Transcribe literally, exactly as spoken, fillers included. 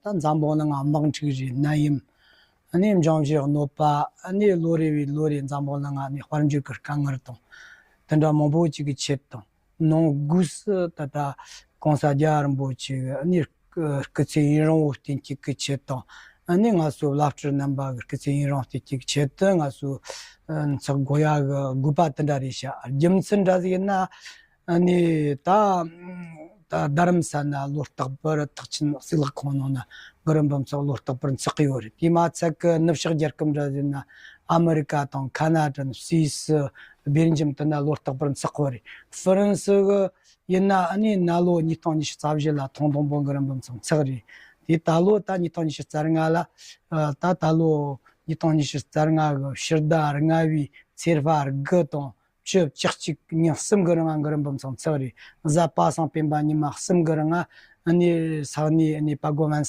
ད་འཛམ་བུ་གླིང་ང་དམག་འཁྲུག་རེད། ནད་ཡམས། ཨ་ནི་འབྱུང་བཞིའི་གནོད་པ། ཨ་ནི་ལོ་རེ་བའི་ལོ་རེ་འཛམ་བུ་གླིང་ང་ཨ་ནི་དཔལ་འབྱོར་གྱི་དཀའ་ངལ་དང་། དེ་འདྲ་མང་པོ་ཅིག་གི་ཆེད་དང་། ནང་སྒོས་སུ་ད་ལྟ་གོང་ས་རྒྱལ་བ་རིན་པོ་ཆེ་གི་ཨ་ནི་སྐུ་སྐུ་ཚེ་ཡུན་རིང་བོ་བརྟན་བཅོས་ཀྱི་ཆེད་དང་། ཨ་ནི་ང་ཚོ་བླ་སྤྲུལ་རྣམ་པ་གི་སྐུ་ཚེ་ཡུན་རིང་བརྟན་བཅོས་ཀྱི་ཆེད་དུ་ང་ཚོ་ཨ་ཚོགས་དགོས་ཡ་གི་དགོས་པ་དེ་འདྲ་རེད་ཤག་རྒྱུ་མཚན་འདྲ་ཟིག་ཡིན་ན། ཨ་ནི་ད་ད་རྡ་རམ་ས་ན་ལོ་རྟག་པར་ཐེག་ཆེན་གཙུག་ལག་ཁང་ནང་ན་གུ་རུ་འབུམ་ཚོགས་ལོ་རྟག་པར་འཚོགས་ཡོད་རེད། དེ་མ་ཚད་ཀྱི་ནུབ་ཕྱོགས་རྒྱལ་ཁབ་འདྲ་ཟིག་ན་ཨ་མི་རི་ཀ་དང་ཁ་ན་ཌ་དང་སུད་སི། སྦེལ་ཇམ་དེ་ན་ལོ་རྟག་པར་འཚོགས་ཡོད་རེད། ཧྥ་རན་སི་གི་ཡིན་ན་ཨ་ནི་ན་ལོ་ཉིས་སྟོང་ཉི་ཤུ་རྩ་བཞི་ལ་ཐེངས་དང་པོ་གུ་རུ་འབུམ་ཚོགས་འཚོགས་རེད། དེ་ད་ལོ་ད་ཉིས་སྟོང་ཉི་ཤུ་རྩ་ལྔ་ལ་ཨ་ད་ད་ལོ་ཉིས་སྟོང་ཉི་ཤུ་རྩ་ལྔ་གི་ཕྱི་ཟླ་ལྔ་བའི་ཚེས་པ་དགུ་དང་བཅུ། བཅུ་གཅིག་ཉིན་གསུམ་གི་རིང་ང་གུ་རུ་འབུམ་ཚོགས་འཚོགས་རེད། གཟའ་པ་སངས་སྤེན་པ་ཉི་མ་གསུམ་གི་རིང་ང་ཨ་ནི་ས་གནས་ཨ་ནི་པ་གོ་ཝན་